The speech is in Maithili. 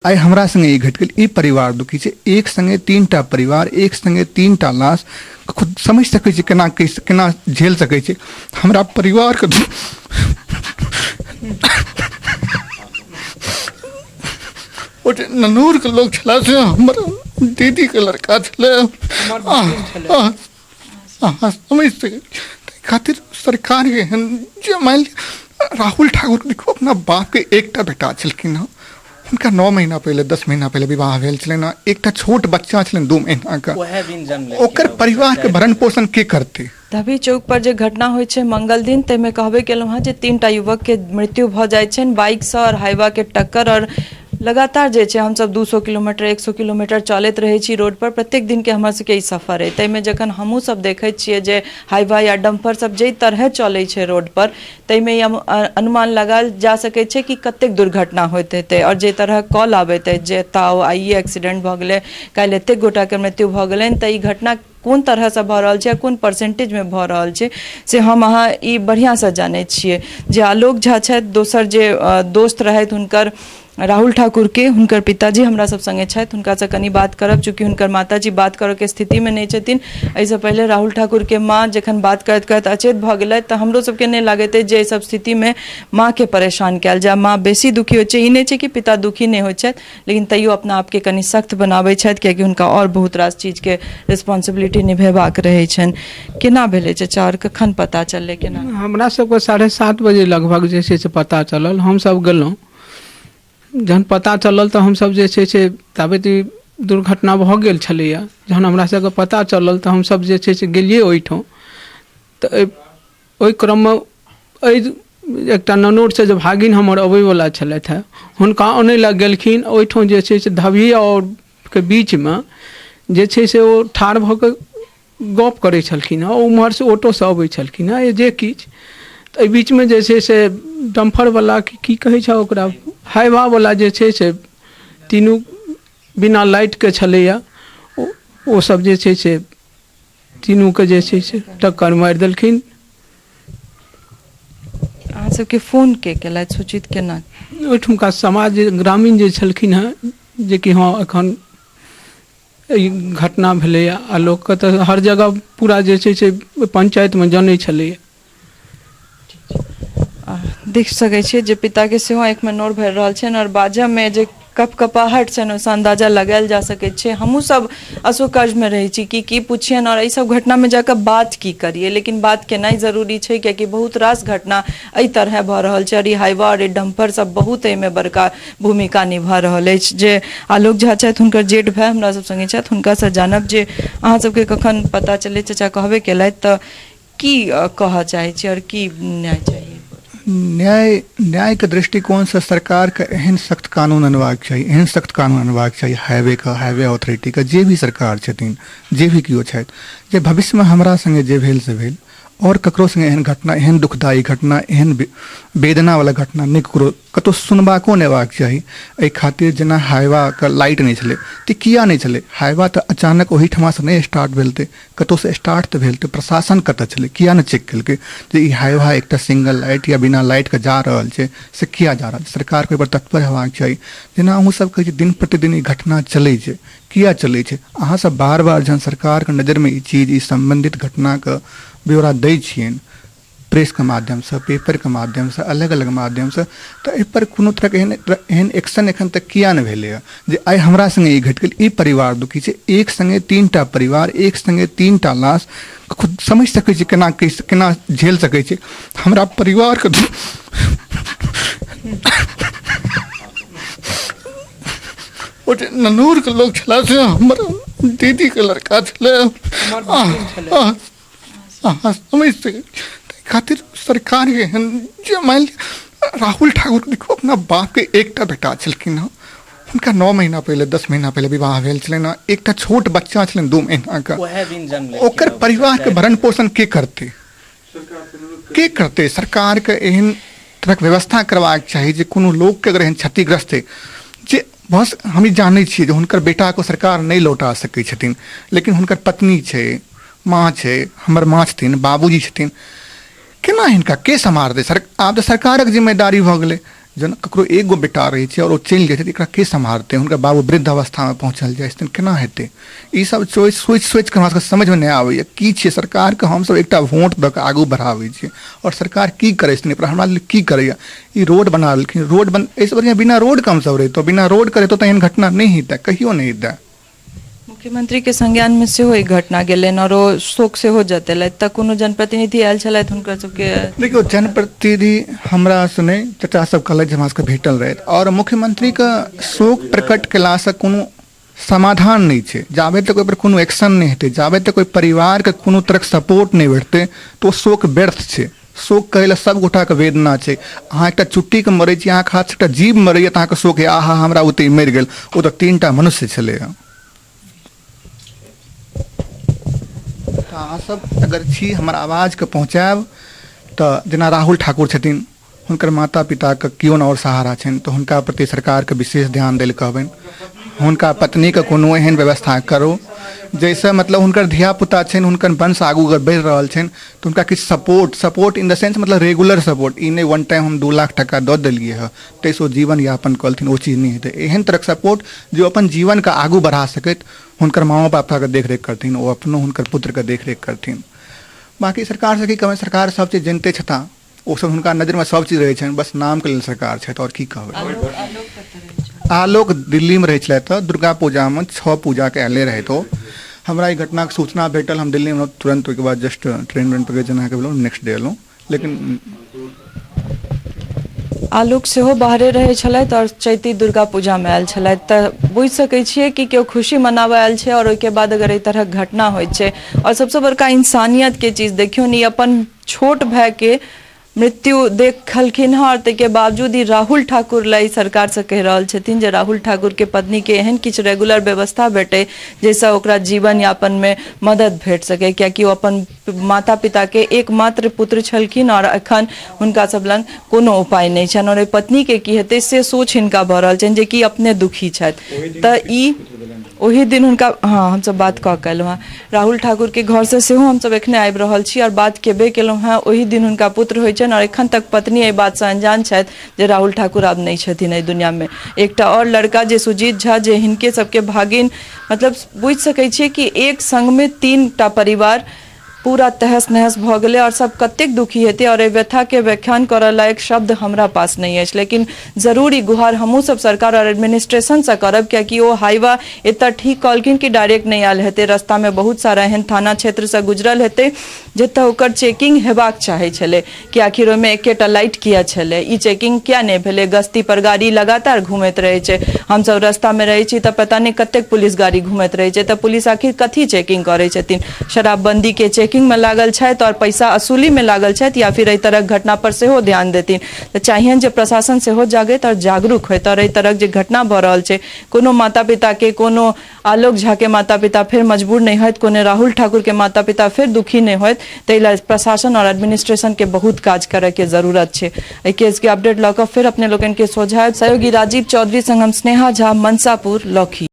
आइ हमरा संगे ई घटि गेल, ई परिवार दुखी छै। एक संगे 3टा परिवार, एक संगे 3टा लाश, खुद समझि सकै छी केना केना झेल सकै छै हमरा परिवारके। ओ जे ननूरके लोक छलै से हमर दीदीके लड़का छलै। अहाँ समझि सकै छी। ताहि खातिर सरकारके एहन जे मानि लिअ राहुल ठाकुरके देखियौ, अपना बापके एकटा बेटा छलखिन हँ, हुनका 9 महीना पहिले, 10 महीना पहिले विवाह भेल छलनि हँ, एकटा छोट बच्चा छलनि 2 महीनाके। उएह दिन जन्म लेलखिन। ओकर परिवारके भरण पोषण के करतै? धबी चौक पर जे घटना होइ छै मंगल दिन, ताहिमे कहबे केलहुँ हँ जे 3टा युवकके मृत्यु भऽ जाइ छनि बाइकसँ आओर हाइवाके टक्कर। आओर लगातार जे छै हमसभ 200 किलोमीटर 100 किलोमीटर चलैत रहै छी रोडपर, प्रत्येक दिनके हमर सबके ई सफर अइ। ताहिमे जखन हमहूँ सब देखै छियै जे हाइवा या डम्फर सब जाहि तरहे चलै छै रोडपर, ताहिमे ई अनुमान लगायल जा सकै छै कि कतेक दुर्घटना होइत हेतै। आओर जाहि तरहक कॉल आबैत अछि जे एतऽ आउ, आइए एक्सीडेंट भऽ गेलै, काल्हि एतेक गोटाके मृत्यु भऽ गेलनि, तऽ ई घटना कोन तरहसँ भऽ रहल छै आ कोन परसेंटेजमे भऽ रहल छै से हम अहाँ ई बढ़िआँसँ जानै छियै। जे आलोक झा छथि, दोसर जे दोस्त रहथि हुनकर राहुल ठाकुरके, हुनकर पिताजी हमरा सब सङ्गे छथि, हुनकासँ कनि बात करब, चूँकि हुनकर माताजी बात करऽके स्थितिमे नहि छथिन। एहिसँ पहिले राहुल ठाकुरके माँ जखन बात करैत करैत अचेत भऽ गेलथि तऽ हमरो सबके नहि लागैत अछि जे एहि सब स्थितिमे माँके परेशान कयल जाय। माँ बेसी दुखी होइ छै, ई नहि छै कि पिता दुखी नहि होइ छथि, लेकिन तैयो अपना आपके कनि सख्त बनाबै छथि, कियाकि हुनका आओर बहुत रास चीजके रिस्पॉन्सिबिलिटी निभेबाक रहै छनि। केना भेलै चचा आओर कखन पता चललै केना? हमरा सबके 7:30 बजे लगभग जे छै से पता चलल। हमसब गेलहुँ, जहन पता चलल तऽ हमसब जे छै से ताबे ई दुर्घटना भऽ गेल छलैए। जहन हमरा सबके पता चलल तऽ हमसब जे छै से गेलियै ओहिठाम। तऽ ओहि क्रममे एहि एकटा ननौरसँ जे भागिन हमर अबैवला छलथि हेँ, हुनका अनै लए गेलखिन। ओहिठाम जे छै से धबही आओर के बीचमे जे छै से ओ ठाढ़ भऽ कऽ गप करै छलखिन हेँ, ओम्हरसँ ऑटोसँ अबै छलखिन हेँ जे किछु। तऽ एहि बीचमे जे छै से डम्फरवला की कहै छै ओकरा, हाइवावला जे छै से तीनू बिना लाइटके छलैए, ओ सब जे छै से तीनूके जे छै से टक्कर मारि देलखिन। अहाँ सबके फोन के केलथि, सूचित केना? ओहिठुमका समाज ग्रामीण जे छलखिन हेँ जेकि हँ एखन ई घटना भेलैए, आ लोकके तऽ हर जगह पूरा जे छै से पंचायतमे जनै छलैए। देख सकै छियै जे पिताके सेहो आँखिमे नोर भरि रहल छनि आओर बाजऽमे जे कपकपाहट छनि ओहिसँ अन्दाजा लगायल जा सकै छै। हमहूँ सब अशोकर्जमे रहै छी कि की पुछियनि आओर एहि सब घटनामे जाकऽ बात की करियै, लेकिन बात केनाइ जरूरी छै, कियाकि बहुत रास घटना एहि तरहे भऽ रहल छै आओर ई हाइवा आओर ई डम्फर सब बहुत एहिमे बड़का भूमिका निभा रहल अछि। जे आलोक झा छथि, हुनकर जेठ भाय हमरा सब सङ्गे छथि, हुनकासँ जानब जे अहाँ सबके कखन पता चललै। चचा कहबे केलथि, तऽ की कहऽ चाहै छी आओर की न्याय चाही? न्यायके दृष्टिकोणसँ सरकारके एहन सख्त कानून अनबाक चाही, एहन सख्त कानून अनबाक चाही हाईवेके, हाईवे अथॉरिटीके, जे भी सरकार छथिन, जे भी केओ छथि, जे भविष्यमे हमरा सङ्गे जे भेल से भेल, आओर ककरो सङ्गे एहन घटना, एहन दुखदायी घटना, एहन वेदनावला घटना नहि ककरो कतहु सुनबाको नहि अयबाक चाही। एहि खातिर जेना हाइवाके लाइट नहि छलै तऽ किया नहि छलै? हाइवा तऽ अचानक ओहिठमासँ नहि स्टार्ट भेल तऽ कतहुसँ स्टार्ट तऽ भेल, तऽ प्रशासन कतऽ छलै? किया नहि चेक केलकै जे ई हाइवा एकटा सिंगल लाइट या बिना लाइटके जा रहल छै, से किया जा रहल छै? सरकारके ओहिपर तत्पर हेबाक चाही। जेना अहूँ सब कहै छी दिन प्रतिदिन ई घटना चलै छै, किया चलै छै? अहाँ सब बार बार जहन सरकारके नजरिमे ई चीज, ई सम्बन्धित घटनाके ब्यौरा दै छियनि प्रेसके माध्यमसँ, पेपरके माध्यमसँ, अलग अलग माध्यमसँ, तऽ एहिपर कोनो तरहके एहन एहन एक्शन एखन तक किया नहि भेलैए जे आइ हमरा सङ्गे ई घटि गेल, ई परिवार दुखी छै। एक सङ्गे 3टा परिवार, एक सङ्गे 3टा लाश, खुद समझि सकै छी केना केना झेल सकै छै हमरा परिवारके। ओ जे ननूरके लोक छलै से हमर दीदीके लड़का छलै। अहाँ समझि सकै छी। ताहि खातिर सरकारके एहन जे मानि लिअ राहुल ठाकुरके देखियौ, अपना बापके एकटा बेटा छलखिन हँ, हुनका 9 महीना पहिले, 10 महीना पहिले विवाह भेल छलनि हँ, एकटा छोट बच्चा छलनि 2 महीनाके, उएह दिन जन्म लेलखिन। ओकर परिवारके भरण पोषण के करतै? के करतै? सरकारके एहन तरहक व्यवस्था करबाक चाही जे कोनो लोकके अगर एहन क्षतिग्रस्त है जे बस हम ई जानै छियै जे हुनकर बेटाके सरकार नहि लौटा सकै छथिन, लेकिन हुनकर पत्नी छै, माँ छै, हमर माँ छथिन, बाबूजी छथिन, केना हिनका के सम्हारतै? सर आब तऽ सरकारक जिम्मेदारी भऽ गेलै। जेना ककरो एगो बेटा रहै छै आओर ओ चलि जाइ छै तऽ एकरा के सम्हारतै? हुनकर बाबू वृद्ध अवस्थामे पहुँचल जाइ छथिन, केना हेतै? ई सब सोचि सोचि सोचि कऽ हमरा सबके समझमे नहि आबैए की छियै सरकारके। हमसब एकटा वोट दऽ कऽ आगू बढ़ाबै छियै आओर सरकार की करै छथिन एहिपर, हमरा लेल की करैए? ई रोड बना देलखिन, रोड बन एहिसँ बढ़िआँ बिना रोडके हमसब रहितहुँ। बिना रोडके रहितहुँ तऽ एहन घटना नहि होइतै, कहियो नहि होइतै। मुख्यमंत्री के संज्ञान में सेहो ई घटना गेलनि और ओ शोक सेहो जतेलथि, तऽ कोनो जनप्रतिनिधि आयल छलथि हुनकर सबके? देखियौ, जनप्रतिनिधि हमरा से नहि, चचा सब कहलथि जे हमरा सबके भेटल रहथि। आओर मुख्यमंत्रीके शोक प्रकट केलासँ कोनो समाधान नहि छै। जाबे तक ओहिपर कोनो एक्शन नहि हेतै, जाबे तक ओहि परिवारके कोनो तरहक सपोर्ट नहि भेटतै, तऽ ओ शोक व्यर्थ छै। शोक कहै लए सब गोटाके वेदना छै। अहाँ एकटा चुट्टीके मरै छी, अहाँके हाथसँ एकटा जीव मरैए तऽ अहाँके शोक होइए, आहा हमरा ओते मरि गेल। ओ तऽ 3टा मनुष्य छलैए। तऽ अहाँसब अगर छी, हमर आवाजके पहुँचायब तऽ जेना राहुल ठाकुर छथिन, हुनकर माता पिताके केओ नहि आओर सहारा छनि, तऽ हुनका प्रति सरकारके विशेष ध्यान दै लए कहबनि। हुनका पत्नीके कोनो एहन व्यवस्था करू जाहिसँ मतलब हुनकर धियापुता छनि, हुनकर वंश आगू अगर बढ़ि रहल छनि तऽ हुनका किछु support, support in the sense मतलब रेगुलर सपोर्ट, ई नहि वन टाइम हम 2 लाख टाका दऽ देलियै हँ ताहिसँ ओ जीवन यापन कऽ लेथिन, ओ चीज नहि हेतै। एहन तरहक सपोर्ट जे ओ अपन जीवनके आगू बढ़ा सकैत, हुनकर माओ पापाके देखरेख करथिन, ओ अपनो हुनकर पुत्रके देखरेख करथिन। बाँकी सरकारसँ की कहबै? सरकार सब चीज जनिते छथिन, ओ सब हुनका नजरिमे सब चीज रहै छनि, बस नामके लेल सरकार छथि। आओर की कहबै? आलोक दिल्लीमे रहै छलथि तऽ दुर्गा पूजामे 6 पूजाके आयले रहथि ओ। हमरा ई घटनाके सूचना भेटल, हम दिल्लीमे तुरन्त ओहिके बाद जस्ट ट्रेन व्रेन पकड़ि जेना अहाँके नेक्स्ट डे एलहुँ, लेकिन आलोक सेहो बाहरे रहै छलथि आओर चैती दुर्गा पूजामे आयल छलथि। तऽ बुझि सकै छियै कि केओ खुशी मनाबऽ आयल छै आओर ओहिके बाद अगर एहि तरहक घटना होइ छै। आओर सबसँ बड़का इंसानियतके चीज देखियौ ने, ई अपन छोट भायके मृत्यु देखलखिन हँ आओर ताहिके बावजूद ई राहुल ठाकुर लए ई सरकारसँ कहि रहल छथिन जे राहुल ठाकुरके पत्नीके एहन किछु रेगुलर व्यवस्था भेटै जाहिसँ ओकरा जीवन यापनमे मदद भेट सकै, कियाकि ओ अपन माता पिताके एकमात्र पुत्र छलखिन आओर एखन हुनका सब लग कोनो उपाय नहि छनि। आओर ओहि पत्नीके की हेतै से सोच हिनका भऽ रहल छनि, जेकि अपने दुखी छथि। तऽ ई ओही दिन हुनका, हँ, हमसब बात कऽ के एलहुँ हँ राहुल ठाकुरके घरसँ सेहो, हमसब एखने आबि रहल छी आओर बात केबे केलहुँ हँ। ओही दिन हुनका पुत्र होइ छनि आओर एखन तक पत्नी एहि बातसँ अनजान छथि जे राहुल ठाकुर आब नहि छथिन एहि दुनिआँमे। एकटा आओर लड़का जे सुजीत झा, जे हिनके सबके भागिन, मतलब बुझि सकै छियै कि एक संगमे 3टा परिवार पूरा तहस नहस भऽ गेलै आओर सब कतेक दुखी हेतै। आओर एहि व्यथाके व्याख्यान करऽ लायक शब्द हमरा पास नहि अछि, लेकिन जरूर ई गुहार हमहूँ सब सरकार आओर एडमिनिस्ट्रेशनसँ करब, कियाकि ओ हाईवा एतऽ ठीक कहलखिन कि डायरेक्ट नहि आयल हेतै, रस्तामे बहुत सारा एहन थाना क्षेत्रसँ गुजरल हेतै जतऽ ओकर चेकिंग हेबाक चाहै छलै, कि आखिर ओहिमे एकेटा लाइट किया छलै, ई चेकिंग किया नहि भेलै? गश्ती पर गाड़ी लगातार घूमैत रहै छै, हमसब रस्तामे रहै छी तऽ पता नहि कतेक पुलिस गाड़ी घूमैत रहै छै, तऽ पुलिस आखिर कथी चेकिंग करै छथिन? शराबबंदीके चेकिंगमे लागल छथि आओर पैसा असूलीमे लागल छथि, या फिर एहि तरहक घटना पर सेहो ध्यान देथिन? तऽ चाहियनि जे प्रशासन सेहो जागैत आओर जागरूक होइत आओर एहि तरहक जे घटना भऽ रहल छै, कोनो माता पिताके, कोनो आलोक झाके माता पिता फेर मजबूर नहि होइत, कोनो राहुल ठाकुरके माता पिता फेर दुखी नहि होइत, ताहि लए प्रशासन आओर एडमिनिस्ट्रेशनके बहुत काज करयके जरूरत छै। एहि केसके अपडेट लऽ कऽ फेर अपने लोकनिके सोझायब। सहयोगी राजीव चौधरी संग हम स्नेहा झा, मनसापुर, लौखी।